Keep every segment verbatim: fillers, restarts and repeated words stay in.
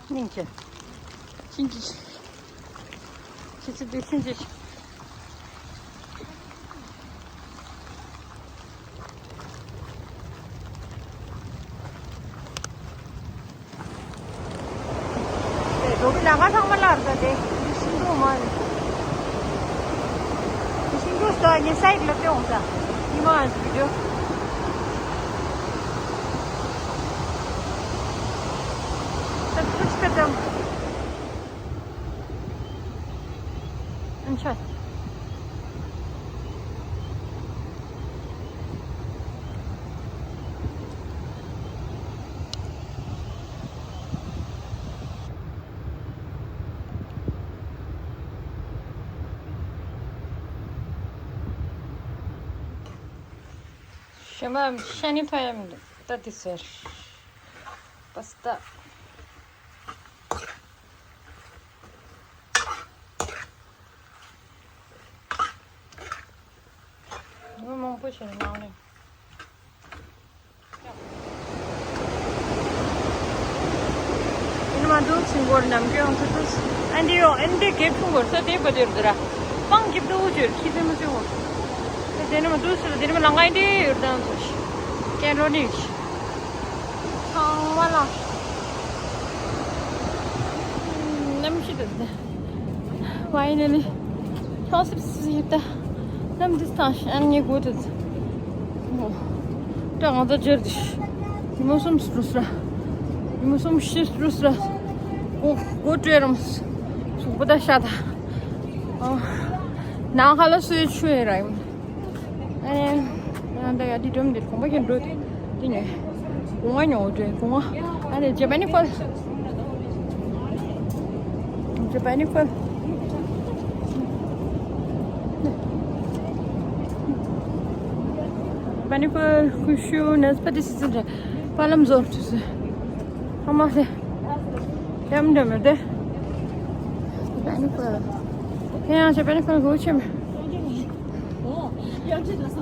སྙིང་རྗེ། སྙིང་རྗེ། ཁྱེད་ཚོ་འདི་སྙིང་རྗེ། རོ་བི་ལ་ང་ཚང་མ་ལར་ད་དེ་ཤིང་ཏོག་མ་རེད། ཤིང་ཏོག་ད་ངའི་སའིད་ལ་ཏེ་འོང་ས་ཉི་མ་ཨ་ཟིག་རེད། ད་ཁུ་ཤི་ཀ་ཙམ་ཨན་ཆ། ཤ་མ་ཤ་ནི་ཕ་ཡམ་ད་དི་སེར་པ་སྟ། ངོ་མང་པོ་ཞིག་གནང་ལེ། ཨིན་མ་འདུག་སིང་གོར་ནམ་རྒྱུན་ཡང་ཐུ་ཐུ། ཨན་ཏི་ཡོ་ཨན་ཏི་གེབ་ཆུང་གོར་ས་དེ་བ་དེར་དུ་ར། པང་གེབ་ཏུ་འུ་ཅོར་ཁྱི་ཙེ་མ་ཙེ་འོ། དེ་ནི་མ་འདུག་སི་དེ་ནི་མ་ལང་ཨན་ཏི་ཡོར་དང་ཚོ་ཤི། ཀན་རོ་ནི་ཤི། ཚང་མ་ལ་གནམ་གཤིས་དེ་ད་ཕའི་ནལ་ལི་ཆོག་སིབ་སིབ་ད་གནམ་འདི་སྟངས་ཤིག་ཨ་ནི་ངའི་མགོ་དེ་ད་ང་ཚོ་འབྱོར་དེ་ཤི་ཉི་མ་གསུམ་སུ་རུ་སུ་ར་ཉི་མ་གསུམ་ཤི་སུ་རུ་སུ་ར་མགོ་མགོ་བྲོས་རམ་སུ་སུ་པོ་ད་ཤ་ད་ཨ་ནང་ཁ་ལ་སུའི་ཆུ་ཡི་ར་ཡིན། ཨ་ནི། ང་འདི་ཡ་འདི་སྒྲོམ་འདིར་གོམ་པ་གྱོན་འགྲོ་དེ་ནས་གོང་བ་ཉོ་འགྲོ་གོང་བ། ཨ་ནི་ཇ་པ་ནི་ཕལ། ཇ་པ་ནི་ཕལ། ཇ་པ་ནི་ཕལ་ཀུ་ཤུ་ནས་པ་ཏི་སི་སི་འདྲ་པ་ལམ་ཟོར་ཐུ་སི། ཧ་མ་སེ། ལམ་འདྲ་མི་དེ། ཇ་པ་ནི་ཕལ། ཁྱེད་ཡང་ཇ་པ་ནི་ཕལ་གོ་ཆེ་མི།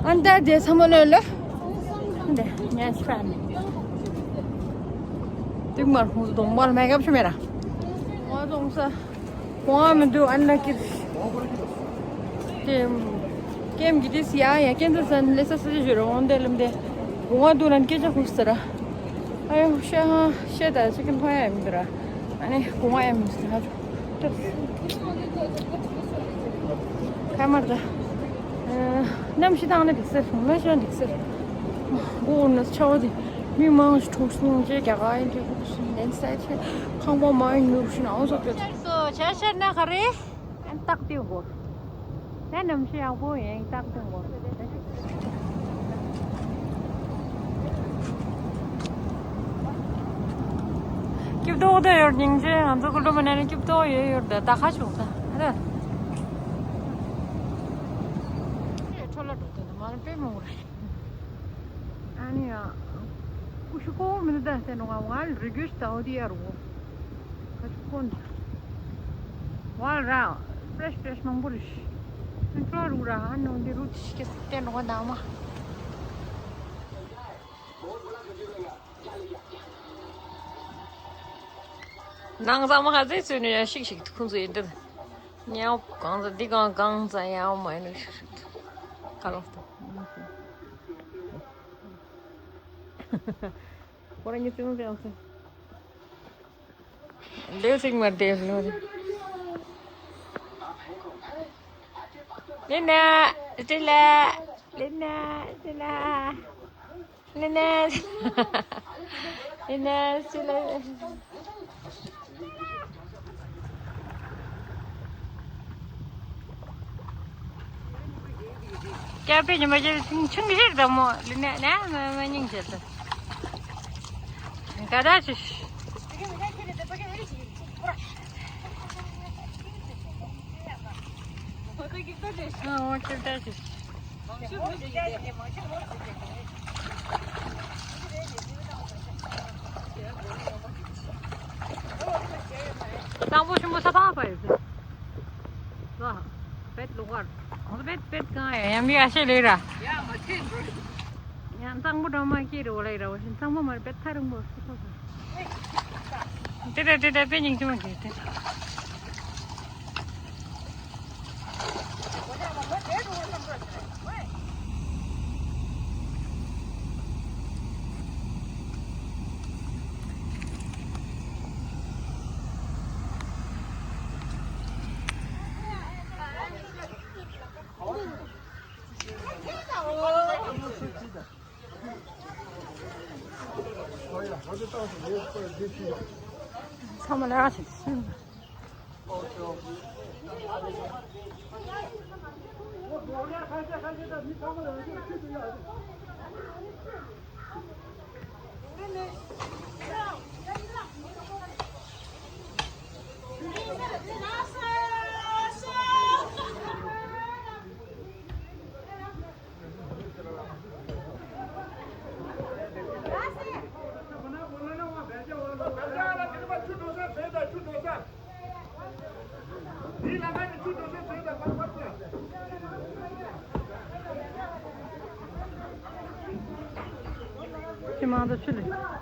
ཨན་ད་དེ་ཚང་མ་ལོས་ལོས། འདི་ཉན་ཆ་ནི། དུག་མར་ཧུང་དུ་མར་མེ་གབ་ཆུ་མེ་ར། ང་ཙོང་ས། གོང་མི་འདུག་ཨན་ལ་ཀིར། དེ། ཀེམ་གི་དེ་སི་ཡ་ཡ་ཀེན་ཙ་སན་ལེ་ས་ས་ཅི་ཞུ་ར་འོང་དེ་ལམ་དེ། གོང་མ་འདུག་ལན་སྐད་ཆ་ཧུ་སི་ར། ཨ་ཡོ་ཤ་ཧ་ཤ་ད་ཅི་ཀེན་ཕ་ཡ་མི་འདུག་ར། ཨ་ནི་གོང་མ་ཡ་མི་སི་ཧ་ཅུ། ཁ་མར་ད། གནམ་གཤིས་དྭངས་ན་འགྲིག་ཟེར། ངས་ཤོད་འགྲིག་ཟེར། སྒོ་ནས་ཆར་པ་དེ་མི་མང་ཞིག་འཁྲུག་སོང་ཅེས་རྒྱ་གར་ཡིན་ཅེས་ཁོ་ཚོ་ལན་སའི་ཆེ་ཁང་པ་མ་ཡིན་ནུར་ཞིག་ཨང་སོ་ཀྱོད། སོ་ཆར་ཤར་ན་ག་རེ། ཨན་སྟག་ཏུ་གོ། ད་གནམ་གཤིས་ཡག་པོ་ཡིན་སྟག་ཏུ་གོ། སྐྱིབས་ཏོག་ཏུ་ཡོད་སྙིང་རྗེ། ང་ཚོ་ཀུ་ལུ་མ་ན་ནི་སྐྱིབས་ཏོག་ཡོད་ཡོད་ད་ད་ཁ་བྱུང་ད་ཨ་ད། ཁྲོ་ལ་འགྲོ་དོན་དུ་མ་ལ་དཔེ་མང་པོ་རེད། ཨ་ནི་ཡང་ཀུ་ཤུ་ཀོ་མི་འདུག་ད་ཟེར་ནོ་ང་ང་རི་རྒྱུད་ད་འོ་དེ་ཡར་འོ་ཀ་ཆུ་ཀོ་འདི་ཝ་ར་ཕྲེཤ་ཕྲེཤ་མང་པོ་རེད། ཁྲོ་རུ་ར་ཨ་ནི་འོ་འདི་རུ་ཏི་ཤི་ཀེ་སི་ཏེ་ནོ་ང་ད་མ། ནང་ཚང་མ་ཧ་ཙེ་ཚོས་ནས་ཡ་ཤིག་ཤིག་ཁོང་ཚོ་ཡིན་འདི་ཉའོ་གང་ཚ་འདི་གང་གང་ཚ་ཡའོ་མ་ཡིན་ནོ་ཤིག་ཤིག་ཁ་ལོག་ཏུ་ཁོ་རང་གི་ཚིག་ངོ་ཡང་ཚེ་ལེའུ་ཚིག་མར་དེ་ལོ་རེ། ལེ་ན་ཏི་ལ་ལེ་ན་ཏི་ལ། ནེ་ནེ། ནེ་ནེ་སི་ལེ། སྐྱ་པེ་ཉི་མ་ཅན་ཆུང་ཆུང་ཞིག་དང་མོ་ལི་ནེ་ནེ་མ་མ་སྙིང་རྗེ་དང་། ག་ད་ཅི། ཨ་འོ་ཁྱེད་ད་ཅི། གཙང་པོ་ཆེན་པོ་ས་ཐག་པ་ཡོད་ཟེར། ལ། བེད་ལོག་གར། ཧོ་བེད་བེད་གང་ཡ་ཡང་མི་ཨ་ཤེ་ལེ་ར། ཡང་གཙང་པོ་འགྲོ་མ་སྐྱེ་རེ་བ་ལེ་ར་བ་ཤིན། གཙང་པོ་མར་བེད་ཐ་རུང་བོ་ས་ཐག་པ། ཏེ་ཏེ་ཏེ་ཏེ་པེ་ཉིང་ཅི་མ་གི་ཏེ། ཚང་མ་ལ་ཡག་ཞིག་སུན། ཁྱེད་མང་དུ་ཆུ་ལས།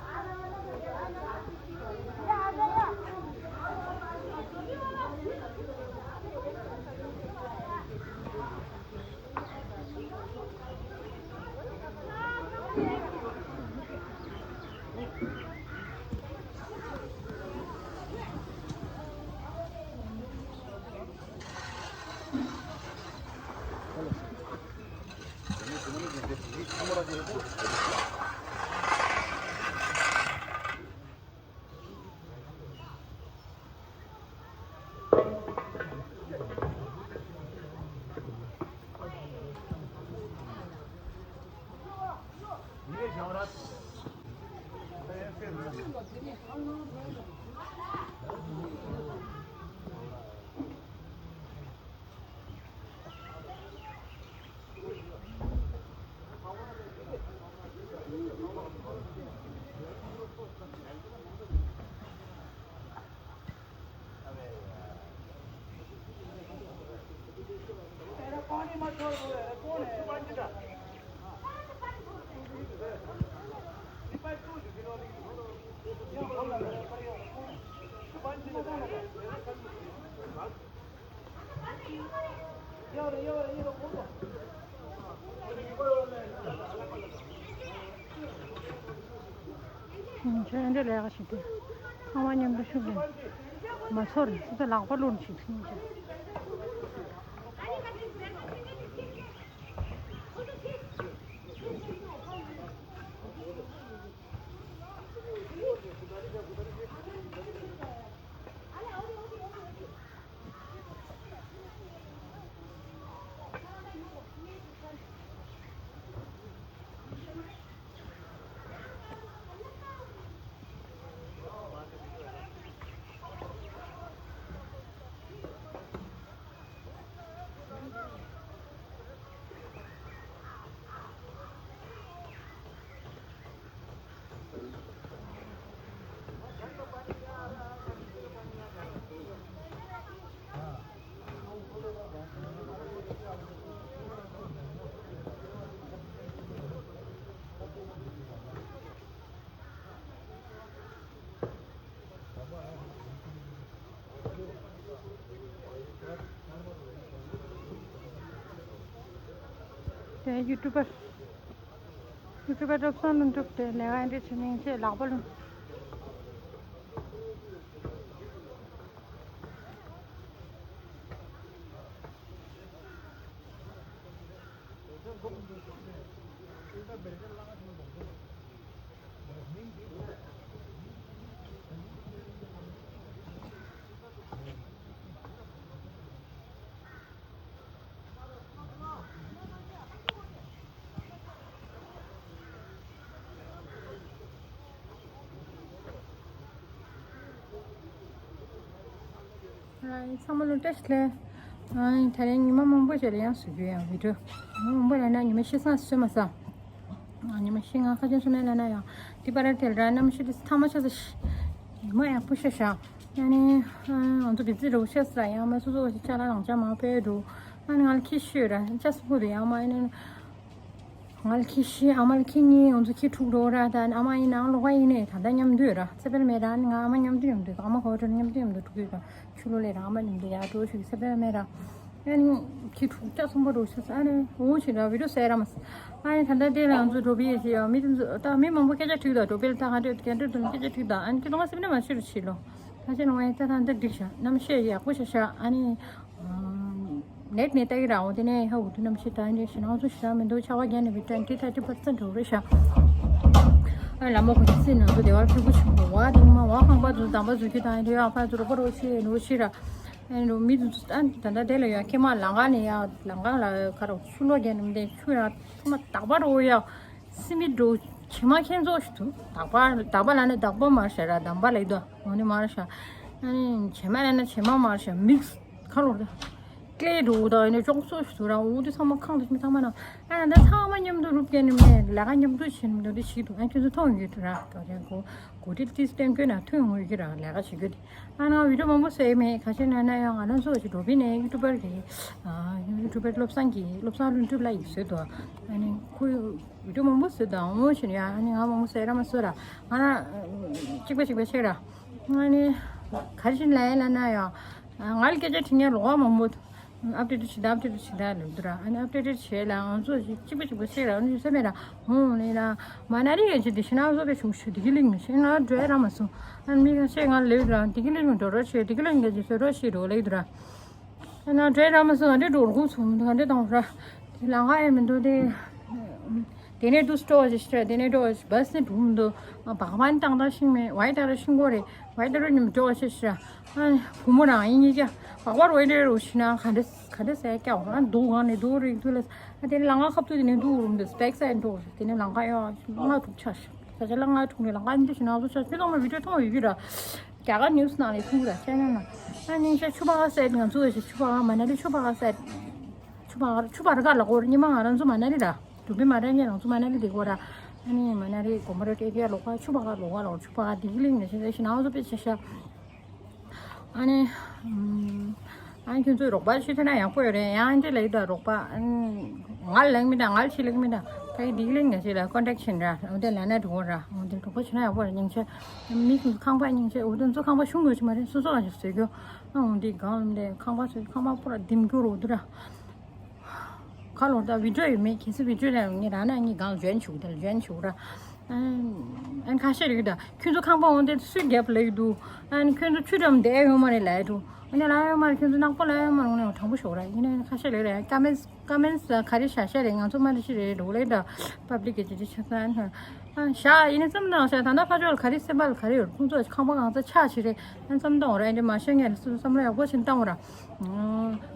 ཁྱོད་འདི་ལས་ཀ་བྱེད་དུས་ཚང་མ་མཉམ་དུ་ཤུགས་ལེན། མ་ཚོར་ཙི་ཙི་ལག་པ་བླུགས་ནས་ཤིག་ཤིག་ཤིག་དེ་ཡུ་ཊུབ་པར། ཡུ་ཊུབ་པར་སློབ་གསོ་ལུང་གྲུབ་དེ་ལས་ཀ་འདི་བྱེད་མིན་ཆེ་ལག་པ་ལུང་། ཚང་མ་ལ་བཀྲ་ཤིས་བདེ་ལེགས། ཨ་ད་རེས་ཉི་མ་མང་པོ་ཞིག་ལ་ཡང་བཟོ་རྒྱུ་ཡང་བི་ཌི་ཡོ། ཉི་མ་མང་པོ་ལ་ན་ཉི་མ་ཤི་སང་ཟོས་མ་སང་། ཉི་མ་ཤི་ང་ཁ་ཆེན་སོ་མེད་ལ་ན་ཡང་དེ་པར་དེ་ལ་ར་གནམ་གཤིས་དེ་ཐང་མ་ཆ་ས་ཤི། ཉི་མ་ཡག་པོ་ཤི་ཤག་ཨ་ནི་ང་ཚོ་བི་ཛི་རུ་ཤི་ས་ཡང་མ་སོ་སོ་ཅ་ལག་རང་ཅག་མང་པོ་འདུག་ཨ་ནི་ང་ལ་ཁྱི་ཤོད་ར་ཅ་སུ་ཁུ་དུ་ཡང་མ་ཨ་ནི། ང་ལ་ཁྱི་བཞི་ཨ་མ་ལ་ཁྱི་གཉིས་ང་ཚོ་ཁྱི་དྲུག་འགྲོ་ར། ད་ཨ་མ་ཡིན་ནའང་ལོག་པ་ཡིན་ནས་ད་ལྟ་མཉམ་དུ་ཡོད་ར། ཚེ་འཕེལ་མེད་ར། ང་ཨ་མ་མཉམ་དུ་མཉམ་དུ་ཨ་མ་གོ་ཁྲོ་མཉམ་དུ་མཉམ་དུ་འགྲོ་གི་ཡོད་ར། ཆུ་ལོ་ལས་ར་ཨ་མ་མཉམ་དུ་ཡར་འགྲོ་ཞིག་ཚེ་འཕེལ་མེད་ར། ཨ་ནི་ཁྱི་དྲུག་ཅག་ཚོང་པ་འགྲོ་ཤག་ཨ་ནི་འོ་ཞིག་ར་བི་ཌི་ཡོ་ཟེར་ར་མ་སོང་། ཨ་ནི་ད་ལྟ་དེ་ལ་ང་ཚོ་འགྲོ་བི་ཡེ་ཞིག་ཡོད་མི་དེ་ཚོ་ད་མི་མང་པོ་སྐད་ཆ་དྲིས་ད་འགྲོ་བི་ལ་ད་ག་འདྲ་ག་འདྲ་འདུག་སྐད་ཆ་དྲིས་ད། ཨ་ནི་ཁྱི་ཚོང་པ་སེམས་ནས་མ་ཤི་རུ་ཕྱིན་ལོ། ད་ཆ་ནང་ང་ད་ད་འདི་འགྲིག་ཤག་གནམ་གཤིས་ཡག་པོ་ཤག་ཤག་ཨ་ནི། ནེཊ་ནས་ལྟ་གི་ར། འོ་དེ་ནས་ཧ་འུ་དུ་གནམ་གཤིས་ད་འདྲ་ཞིག་ནང་ཚོ་ཞེ་དྲག་མི་འདུག་ཆར་པ་བརྒྱབ་ནས་བི་ཊན་ཊི་ཐར་ཊི་པར་སེན་ཊི་འགྲོ་རེད་ཤག་ཨ་ལ་མོ་གོ་ཅི་སི་ནང་དུ་བདེ་བར་ཕེབས་པོ་བྱུང་བ་དེ་མ་བ་ཁང་པ་དུ་དམ་པ་བཟོ་རྒྱུ་དང་རེ་བ་ཕ་དུ་རོགས་པ་རོགས་ཤི་རོགས་ཤི་ར། ཨ་ནི་མི་དུ་ཨ་ད་ལྟ་དེ་ལ་ཡ་ཁྱེད་མ་ལང་ཀ་ནས་ཡ་ལང་ཀ་ལ་ཁ་རོག་ཆུ་ལོག་རྒྱབ་ནས་མི་དེ་ཆུ་ཡ་ཐོག་མ་དག་པ་རོགས་ཡ། སི་མི་འགྲོ། བྱེ་མ་ཁྱེད་ཚོ་ཞིག་ཏུ་དག་པ་དག་པ་ལ་ནི་དག་པ་མར་ཤ་ར་དམ་པ་ལ་ཡི་དོ་འོ་ནི་མར་ཤ། ཨ་ནི་བྱེ་མ་ལ་ནི་བྱེ་མ་མར་ཤ་མིག་སི་ཁ་ལོར་ད་ཀླད་འགྲོ་དང་ཡིན་ན་ཅོག་ཚོ་ཞིག་ཏུ་ར་འུ་དུ་ཚང་མ་ཁང་དུ་མི་ཚང་མ་ན་ཨ་ད་ཚང་མ་མཉམ་དུ་རུབ་ཀྱི་ནི་མེད་ལས་ཀ་མཉམ་དུ་བྱེད་ནི་མི་འདུག་དེ་ཞིག་ཏུ་ཨ་ཁྱོད་ཚོ་མཐོང་ཡོད་དུ་ར་ག་རེ་གོ་གོ་ཏི་ཏི་སི་ཏེམ་ཀྱོ་ན་ཐོན་འོང་ཡོད་ཀྱི་ར་ལས་ཀ་བྱེད་རྒྱུ་དེ། ཨ་ནི་བི་ཌི་ཡོ་མང་པོ་བཟོས་མེད་ག་ཤེད་ན་ན་ཡང་ང་རང་ཚོ་ཞིག་འགྲོ་བི་ནས་ཡུ་ཊུབ་པར་གྱི་ཡུ་ཊུབ་པར་བློ་བཟང་གི་བློ་བཟང་ལྷུན་གྲུབ་ལ་ཡིག་བཟོས་དོ། ཨ་ནི་ཁོས་བི་ཌི་ཡོ་མང་པོ་བཟོས་དང་འོང་ཞིག་ཡ། ཨ་ནི་ང་མང་པོ་བཟོས་ར་མ་བཟོས་ར། ང་རང་གཅིག་པ་གཅིག་པ་བཤད་ར། ཨ་ནི་ག་རེ་བྱས་ལ་ཡ་ལ་ན་ཡ། ང་ལ་སྐད་ཆ་དྲི་མཁན་ལོག་པ་མང་པོ། ཨབ་ཌེ་ཊི་བྱེད་ད་ཨབ་ཌེ་ཊི་བྱེད་ད་ལབ་འདུག་ར། ཨ་ནི་ཨབ་ཌེ་ཊི་བྱས་ལ་ང་ཚོ་གཅིག་པ་གཅིག་པ་བཤད་ར། ཨ་ནི་སེ་མེད་ར། འོང་ནི་ལ་མ་ན་ལི་ཡ་ཅི་དེ་ཤི་ན་བཟོ་གི་ཆུང་ཤོས་དེ་གི་ལིང་ཤེ་ང་འགྲོ་ཡ་ར་མ་སོང་། ཨ་ནི་མི་ག་ཤེ་ང་ལེ་ར་དེ་གི་ལིང་འགྲོ་རོགས་ཤེ་དེ་གི་ལིང་ག་ཅི་བཟོ་རོགས་ཤེ་འགྲོ་ལེ་འདུག་ར། ང་འདྲེ་ར་མ་སོང་ང་འདྲེ་འགྲོ་རུ་ཚོང་ང་འདྲེ་དང་ར། དེ་ལ་ང་ཨེ་མི་འདུག་དེ། དེ་ནས་དུ་སྤྲོ་བ་ཞིག་ཤི་དེ་ནས་འགྲོ་བ་ཞིག་བ་སི་ནི་འགྲོ་མི་འདུག་བག་མ་ནི་བཏང་བཏང་ཤིང་མེད་བའི་ད་ར་ཤིང་གོ་རེ་བའི་ད་ར་ཉིམ་འགྲོ་བ་ཞིག་ཤི། ཨ་བུ་མོ་རང་ཡིན་ཡིན་ཀྱ་བག་པ་རོ་ཨེ་འདྲེ་རུ་ཤི་ན་ག་འདྲེ་ག་འདྲེ་ཟས་ཀྱ་བ་ང་འདུག་གང་ནས་འདུག་རིག་འདུག་ལ་ཨ་དེ་ནས་ལ་ང་ཁབ་ཏུ་དེ་ནས་འདུག་རུ་མི་འདུག་སྤེག་ས་ཨེ་འགྲོ་དེ་ནས་ལ་ང་ཡ་ལྔ་དྲུག་ཆ་ཤི་ས་ཆ་ལ་ལྔ་དྲུག་ནས་ལ་ང་ཨེ་འདྲེ་ཤི་ན་བཟོ་ཆ་ཁྱོད་ཚང་མ་བི་ཌི་ཡོ་མཐོང་ཡོད་ཀྱི་ར། རྒྱ་གར་ནིའུ་སི་ནང་ལ་ཐུག་ར་ཅེ་ནལ་ནང་། ཨ་ནིང་ཤ་ཆུ་བ་ག་སེད་ང་ཚོ་ཤ་ཆུ་བ་ག་མ་ན་ལི་ཆུ་བ་ག་སེད། ཆུ་བ་ག་ཆུ་བ་ར་ག་ལ་གོ་ར་ཉི་མ་ང་རང་ཚོ་མ་ན་ལི་ར། དུ་བི་མ་ར་ཉེ་རང་ཚོ་མ་ན་ལི་དེ་གོ་ར། ཨ་ནི་མ་ན་ལི་གོ་མ་ར་ཏེ་ཏེ་ལོག་པ་ཆུ་བ་ག་ལོག་པ་ལོག་ཆུ་བ་ག་དིག་ལིང་ནས་ཤ་ཤ་ན་ང་ཚོ་པེ་ཆ་ཤ། ཨ་ནི། ཨ་ཁྱོད་ཚོས་རོགས་པ་ཞུས་ཐུབ་ན་ཡག་པོ་ཡོད་རེད། ཡང་འདི་ལ་ཡིད་དུ་རོགས་པ། ང་ལ་ལེགས་མི་འདྲ་ང་ལ་ཆེས་ལེགས་མི་འདྲ་ད་ཡི་འདི་གི་ལེགས་ང་ཆེས་ལ་ཀོན་ཊེག་བྱེད་འདྲ་འོ་དེ་ལ་ན་འགྲོ་གོ་ར་འོ་དེ་རོགས་པ་བྱེད་ན་ཡག་པོ་རེད། སྙིང་རྗེ། མི་ཁོང་ཁང་པ་སྙིང་རྗེ་འོ་དེ་ཚོ་ཁང་པ་ཤུང་དགོས་ཀྱི་མ་རེད། སོ་སོ་ང་ཞིག་བཟོས་རྒྱུ། ཨ་འོ་འདི་གང་ལ་འདི་ཁང་པ་བཟོས་ཁང་པ་པོ་ར་ལྡིམ་རྒྱུ་རོ་འདུག་ར། ཁ་ལོ་ད་བི་ཌི་ཡོ་ཡོད་མེད་གལ་སྲིད་བི་ཌི་ཡོ་ལ་ངས་རང་ན་ངས་གང་ལ་འཇོན་ཆུག་དེ་ལ་འཇོན་ཆུག་ར། ཨན་ཁ་ཤས་རིག་ད་ཁྱོད་ཚོ་ཁང་པ་འོང་དེ་སུས་རྒྱབ་ལེགས་འདུག་ཨན་ཁྱོད་ཚོ་ཆུ་འགྲམ་བསྡད་ཡོད་མ་རེད་ལབ་འདུག་ཨ་ནི་ལབ་ཡོད་མ་རེད། ཁྱོད་ཚོ་ནག་པོ་ལབ་ཡོད་མ་རེད། འོང་ནས་དྲང་པོ་ཤོག་ར། ཡིན་ནའི་ཁ་ཤས་ལེགས་རེད། ཀ་མེན་ཀ་མེན་ག་རེ་བཞག་ཤས་རེད། ང་ཚོ་མ་རེད་ཤི་རེད་འགྲོ་ལེགས་ད་པབ་ལིག་གི་ཅི་ཅི་ཆ་ཚང་ཨན་ཧ། ཨ་བཞག་ཡིན་ནའི་བསམ་བློ་བཞག་ད་ལྟ་ཕ་ཕྱོགས་ལ་ག་རེ་སེམས་པ་ལ་ག་རེ་ཡོད། ཁོང་ཚོ་ཁང་པ་གང་ཚ་ཆག་ཞིག་རེད། ཨན་བསམ་བློ་གཏོང་ར། ཨན་དེ་མ་ཤེས་ངས་ལ་སུ་བསམ་བློ་ཡག་པོ་ཞིག་བཏང་ར།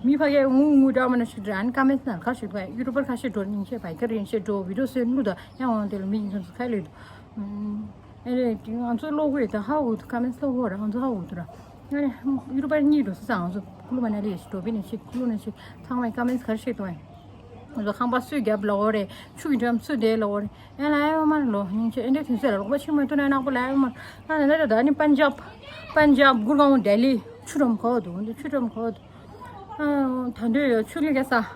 མི་ཕ་གིའི་ངུ་ངུ་འདྲ་མ་ན་ཞིག་འདྲ། ཨ་ནི་ཀ་མེན་ནང་ཁ་ཞིག་འདུག་ཡུ་ཊུབ་པར་ཁ་ཤས་འགྲོ་སྙིང་རྗེ། བའི་ཀ་རིན་ཤས་འགྲོ་བི་ཌི་ཡོ་བཟོས་ནུ་དང་ཡང་འོང་དེ་ལ་མི་ཡིན་ཚོ་ཁ་ལོས་འདུག་ཨེ་རེད། ང་ཚོ་ལོག་དགོས་ད་ཧ་འུ་ཐུ་ཀ་མེན་ལོག་དགོས་ར། ང་ཚོ་ཧ་འུ་ཐུ་ར། ཨ་ནི་ཡུ་ཊུབ་པར་གཉིས་འགྲོ་སི་ཙང་ང་ཚོ་ཀུ་ལུ་མ་ན་ལི་ཡེ་ཞིག་འགྲོ་བི་ནས་ཞིག་ཀུ་ལུ་ནས་ཞིག་ཚང་མས་ཀ་མེན་ག་རེ་བཤད་འདུག་ཨེ། ང་ཚོ་ཁང་པ་སུས་རྒྱབ་ལོག་རེད། ཆུ་ཡི་འགྲམ་སུས་བསྡད་ལོག་རེད། ཡང་ལ་ཡོད་མ་རེད་ལོ། སྙིང་རྗེ། ཨེ་འདྲའི་དུས་ཚོད་ལ་རོགས་པ་ཆེན་མོ་ཐུག་ན་ནག་པོ་ལ་ཡོད་མ་རེད། ཨ་ནི་ད་ནི་པན་ཇབ་པན་ཇབ་གུར་གང་ལྡི་ལི་ཆུ་འགྲམ་གོ་འདུག་འདི་ཆུ་འགྲམ་གོ་འདུག་ཨ་ད་འདོད་ཡོད་ཆུ་ལི་ག་ས།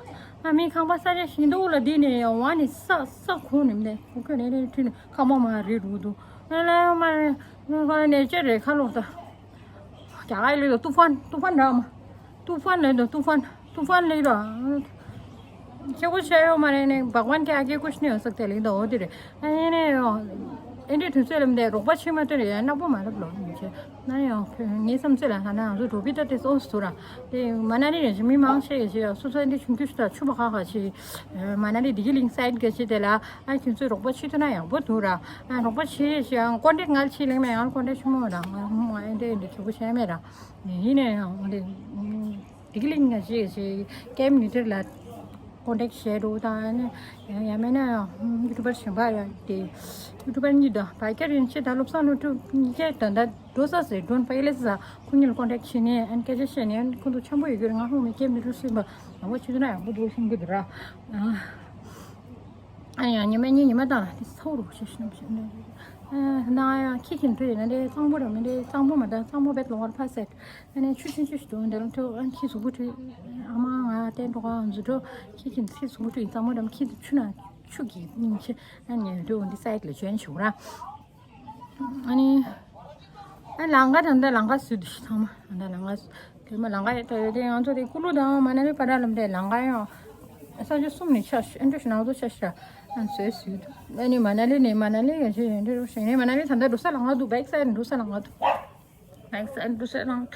ཨ་མི་ཁང་པ་ས་ཆ་ཞིག་འདུག་ལ་འདི་ནས་ཡང་བ་ནི་ས་ས་ཁོང་ནི་མི་ནས་ཁོ་ཁོ་ནས་ནས་ཁྲུ་ནས་ཁ་མོ་མ་རེད་རུ་འདུག་ཨ་ལ་ཡོད་མ་རེད། ཁོ་ནས་ཅེ་རེད་ཁ་ལོ་ད། རྒྱ་གར་ལས་དང་ཏུ་ཧྥན་ཏུ་ཧྥན་ར་མ། ཏུ་ཧྥན་ལས་དང་ཏུ་ཧྥན་ཏུ་ཧྥན་ལས་ར། ཁྱེད་ཀོ་ཤ་ཡོད་མ་རེད་ནས་བག་ཝན་ཀྱ་ཨ་ཀེ་ཀོ་ཤ་ནས་ཡོད་སག་དེ་ལས་དང་འོ་དེ་རེད། ཨ་ཡེ་ནས་ཡོ། ཨེ་འདྲའི་དུས་ཚོད་ལམ་དེ་རོགས་པ་ཆེ་མ་དེ་རེད། ཡ་ནག་པོ་མ་རབ་ལོ་ཡིན་ཆེ། ན་ཡང་ངའི་བསམ་ཚུལ་ལ་ལྷག་ན་ང་ཚོ་འགྲོ་བི་ད་དེ་སོང་སུ་ར། དེ་མ་ན་ལི་རེད་ཅེ་མི་མང་ཆེ་ཡེ་ཆེ་ཡ་སོ་སོ་ཨེ་འདྲའི་ཆུང་ཆུང་ཞིག་ད་ཆུ་བ་ཁ་ཁ་ཆེ། མ་ན་ལི་དེ་གི་ལིང་སའིད་ག་ཆེ་དེ་ལ། ཨ་ཁྱོད་ཚོས་རོགས་པ་བྱེད་ཐུབ་ན་ཡག་པོ་འདུག་ར། ཨ་རོགས་པ་བྱེད་ཞེས་ཀོན་ཊེག་ང་ལ་བྱེད་ལེགས་མེད། ང་ལ་ཀོན་ཊེག་ཆུང་མོ་ར། ང་ང་ཨེ་འདྲ་ཨེ་འདྲ་གྲོགས་པོ་བྱས་མེད་ར། ཡིན་ནའི་ཡང་འོ་འདི་དེ་གི་ལིང་ང་ཞེས་ཞེས་ཀེམ་ནི་ཏིར་ལ་ ཀོན་ཊེག་བྱས་འགྲོ་དང་ཡང་ཡང་མིན་ན་ཡང་ཡུ་ཊུབ་པར་གཞན་པ་ཡང་དེ་ཡུ་ཊུབ་པར་གཉིས་དང་བར་ཁྱད་རིན་ཆེ་ད་བློ་བཟང་སློབ་ཕྲུག་གཉིས་ཀས་ད་ད་འགྲོ་ས་ཟེར་འགྲོ་པ་ཡེ་ལེ་ས་ཁོང་གཉིས་ལ་ཀོན་ཊེག་བྱས་ནས་ཨ་ནི་སྐད་ཆ་བཤད་ནས་ཨ་ནི་ཁོང་ཚོ་འཆམ་པོ་ཡོད་རྒྱུ་རེད། ང་ཧོང་མི་སྐད་མི་འགྲོ་སྲིད་པ་ང་པ་ཆུ་ཚོད་ན་ཡག་པོ་འདུག་ཤིང་གི་འདུག་ར། ཨ་ཡང་ཉི་མ་གཉིས་ཉི་མ་དང་དེ་ཚ་བོ་རུ་ཤེས་ཤིན་ཤིན་ན་ཡང་ཁྱི་ཁྱིམ་དུ་ཡིན་ན་འདྲེ་གཙང་པོ་ར་མི་འདྲེ་གཙང་པོ་མ་འདྲ་གཙང་པོ་བེད་ལོང་བར་ཕ་སེད། ཨ་ནི་ཆུ་ཆུན་ཆུ་ཞིག་འདུག་འདྲེ་ལོང་ཐུག་ཨ་ནི་ཁྱི་གཟུགས་པོ་ཁྲུས་ཨ་མ་ང་བསྟན་འགྲོ་ག་འཛུལ་འགྲོ་ཁྱི་ཁྱིམ་ཁྱི་གཟུགས་པོ་ཁྲུས་ཡིན། གཙང་པོ་ར་མི་ཁྱི་དུ་ཆུ་ན་ཆུ་གི་སྙིང་ཆེ་ཨ་ནི་འདུག་འདི་སའིད་ལ་བྱོན་ཆོག་ར། ཨ་ནི། ཨ་ལང་ཀ་དང་ད་ལང་ཀ་སུས་དུ་ཞིག་ཚང་མ་ད་ལང་ཀ་སུ་དེ་མ་ལང་ཀ་ཡོད་ད་ཡོད་དེ་ང་ཚོ་དེ་ཀུ་ལུ་དང་མ་ན་ལི་བར་ལམ་དེ་ལང་ཀ་ཡང་ས་ཆ་གསུམ་ནས་ཆ་ཤ་ཨན་ཏུ་ཤ་ནང་ཚོ་ཆ་ཤ་ཨན་སོས་སུས་དུ་ཨ་ནི་མ་ན་ལི་ནས་མ་ན་ལི་ཡང་ཆེ་ཡང་འདྲེ་རུ་ཞེ་ནས་མ་ན་ལི་ད་ད་འགྲོ་ས་ལང་ཀ་འདུག་བེག་སའིད་འགྲོ་ས་ལང་ཀ་འདུག་ཨེག་སན་ཏུ་སེ་ལང་།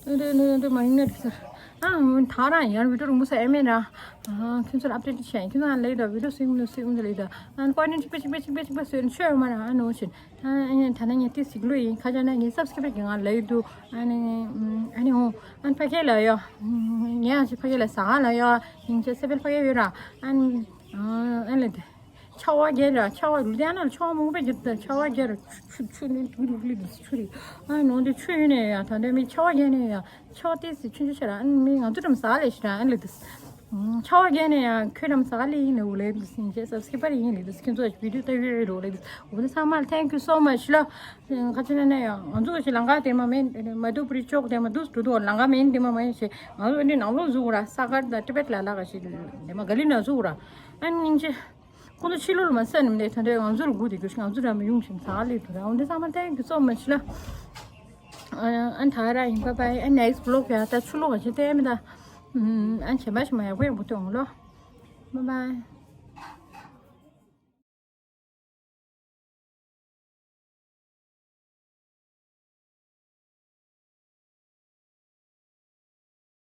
ཏུ་ཏུ་ཏུ་ཏུ་མ་ཡིན་ན་དུ་སེ། ཨ་ད་རང་ཡར་བི་ཏུ་རུ་མུ་སེ་ཨེ་མེ་ར། ཨ་ཁྱོད་ཚོར་ཨབ་ཏེ་ཊི་བྱས་ཁྱོད་ཚོ་ལ་ཡི་ད་བི་ཏུ་སིང་ལུ་སིང་ལུ་ཡི་ད། ཨ་ཀོ་ནི་ཅིག་པེ་ཅིག་པེ་ཅིག་པེ་ཅིག་པེ་སོན་ཆོས་མ་ར་ཨ་ནོ་ཤིན། ཨ་ཨ་ད་ན་ངས་ཏི་སིག་ལུ་ཡིན་ཁ་ཅ་ན་ངས་སབ་སི་ཀི་རབ་གི་ང་ལ་ཡི་དུ། ཨ་ནི་ཨ་ནི་ཧོ་ཨ་ཕ་ཁེ་ལ་ཡོ། ངས་ཨ་ཕ་ཁེ་ལ་ཟ་ག་ལ་ཡོ། ཡིན་ཆེ་སེ་བེལ་ཕ་ཁེ་ཡོད་ར། ཨ་ནི་ཨ་ལེ་དེ། ཆར་པ་རྒྱག་ར་ཆར་པ་ལུ་དེ་ཨ་ན་ལ་ཆར་པ་མང་པོ་རྒྱག་ད་ཆར་པ་རྒྱག་ར་ཆུ་ཆུ་ནི་ལུག་ལུག་ལི་དུ་ཆུ་རི་ཨ་ནོ་དེ་ཆུ་ཡོད་ནས་ཡ་ད་འདྲ་མི་ཆར་པ་རྒྱག་ནས་ཡ་ཆར་པ་ཏེ་སི་ཆུ་ཆུ་ཆ་ར་ཨ་ནི་མི་ང་ཚོ་འགྲམ་ཟ་ལས་ཤི་ར་ཨ་ལི་དུ་ཆར་པ་རྒྱག་ནས་ཡ་ཁྱོད་འགྲམ་ཟ་ལས་ཡིན་ནས་འུ་ལས་དུ་སིང་ཆེ་སབ་སི་ཀི་རབ་ཡིན་ལས་དུ་ཁྱོད་ཚོ་བི་ཌིའོ་ལྟ་བི་རེད་འུ་ལས་དུ་འུ་ནི་ཚང་མ་ལ་thank you so much ལ་ཁ་ཆེ་ན་ནས་ཡ་ང་ཚོ་ཞི་ལང་ཀ་དེ་མ་མེད་མ་དུ་པུ་རི་ཅོག་དེ་མ་དུ་དུ་དུ་ལང་ཀ་མེད་དེ་མ་མ་ཡིན་ཞེ་ང་ཚོ་འདི་ནང་ལོགས་ཟུག་ར་ས་གར་དང་ཏི་བེད་ལ་ལ་ག་ཞིག་དེ་མ་ག་ལི་ན་ཟུག་ར་ཨ་ནི་སྙིང་རྗེ། ཁོང་ཚོ་ཕྱི་ལོགས་ལ་མ་ཟ་ནམ་ལས་ད་ལྟ་ང་ཚོར་སྒུག་བསྡད་རྒྱུ་ཞིག་ང་ཚོ་འགྲམ་ཡོང་ཞིང་ཟ་ལས་འདུག་ར། འོན་ཏེ་ཚང་མ་thank you so much ལ། ཨ་ཨ་ད་ར་ཡིན་bye bye ཨ་next vlog ཡ་ད་ཆུ་ལོག་ག་ཞིག་བལྟས་མི་ད། ཨ་བྱེ་མ་ཞིག་མ་ཡག་པོ་ཡག་པོ་ཐོན་འོང་ལོ། Bye bye.